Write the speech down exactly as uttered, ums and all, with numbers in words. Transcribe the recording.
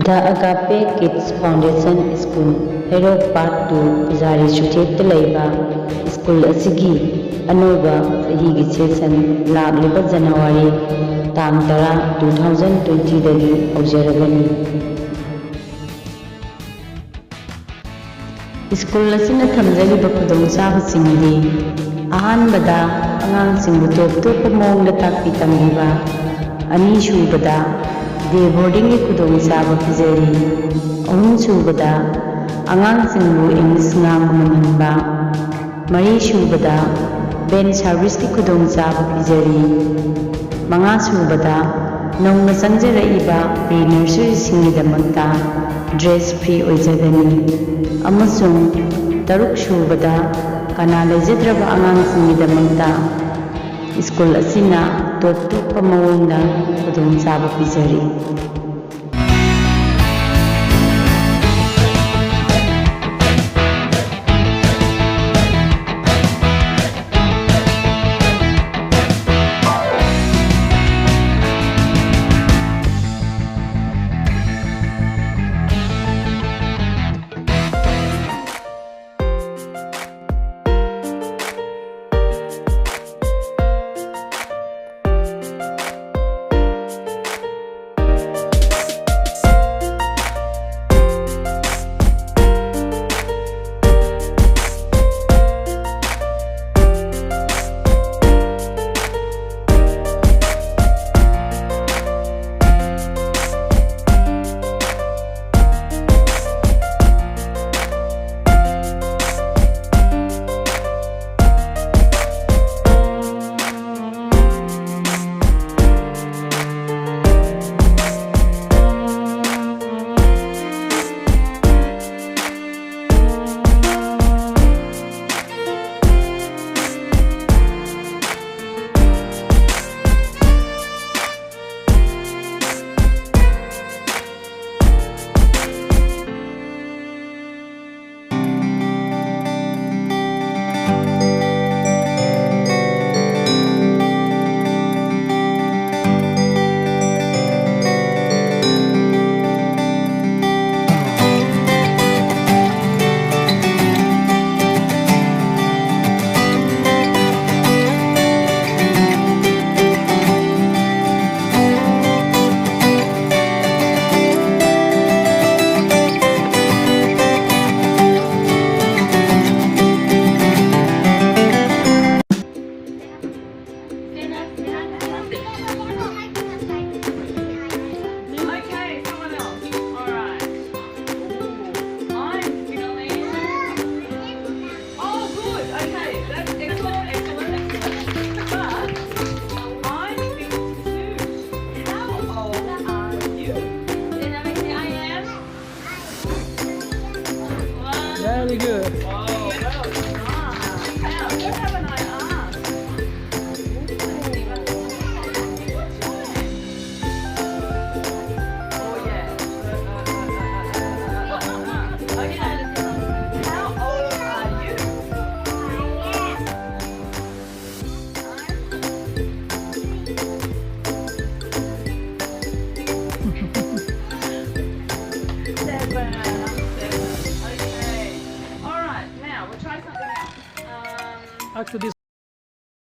The Agape Kids Foundation School, Heirok Part two, ꯄꯨꯖꯥꯔꯤ ꯁꯨꯊꯦꯛꯇ ꯂꯩꯕ school ꯑꯁꯤꯒꯤ ꯑꯅꯧꯕ ꯆꯍꯤꯒꯤ ꯁꯦꯁꯟ ꯂꯥꯛꯂꯤꯕ ꯖꯅꯋꯥꯔꯤ ꯇꯥꯡ ꯇꯔꯥ, two thousand twenty ꯗꯒꯤ ꯍꯧꯖꯔꯒꯅꯤ꯫ ꯁ꯭ꯀꯨꯜ ꯑꯁꯤꯅ ꯊꯝꯖꯔꯤꯕ ꯈꯨꯗꯣꯡꯆꯥꯕꯁꯤꯡꯗꯤ: ꯑꯍꯥꯟꯕꯗ, ꯑꯉꯥꯡꯁꯤꯡꯕꯨ ꯇꯣꯞ ꯇꯣꯞꯄ ꯃꯑꯣꯡꯗ ꯇꯥꯛꯄꯤ ꯇꯝꯕꯤꯕ꯫ ꯑꯅꯤꯁꯨꯕꯗ, day boardingꯒꯤ ꯈꯨꯗꯣꯡꯆꯥꯕ ꯄꯤꯖꯔꯤ꯫ ꯑꯍꯨꯝꯁꯨꯕꯗ, ꯑꯉꯥꯡꯁꯤꯡꯕꯨ English ꯉꯥꯡꯕ ꯉꯝꯍꯟꯕ꯫ ꯃꯔꯤꯁꯨꯕꯗ, van serviceꯀꯤ ꯈꯨꯗꯣꯡꯆꯥꯕ ꯄꯤꯖꯔꯤ꯫ ꯃꯉꯥꯁꯨꯕꯗ, ꯅꯧꯅ ꯆꯪꯖꯔꯛꯏꯕ pre nurseryꯁꯤꯡꯒꯤꯗꯃꯛꯇ dress free ꯑꯣꯏꯖꯒꯅꯤ꯫ ꯑꯃꯁꯨꯡ ꯇꯔꯨꯛꯁꯨꯕꯗ, ꯀꯅꯥ ꯂꯩꯖꯗ꯭ꯔꯕ ꯑꯉꯥꯡꯁꯤꯡꯒꯤꯗꯃꯛꯇ ꯁ꯭ꯀꯨꯜ ꯑꯁꯤꯅ ꯇꯣꯞ ꯇꯣꯞꯄ ꯃꯑꯣꯡꯗ ꯈꯨꯗꯣꯡꯆꯥꯕ ꯄꯤꯖꯔꯤ꯫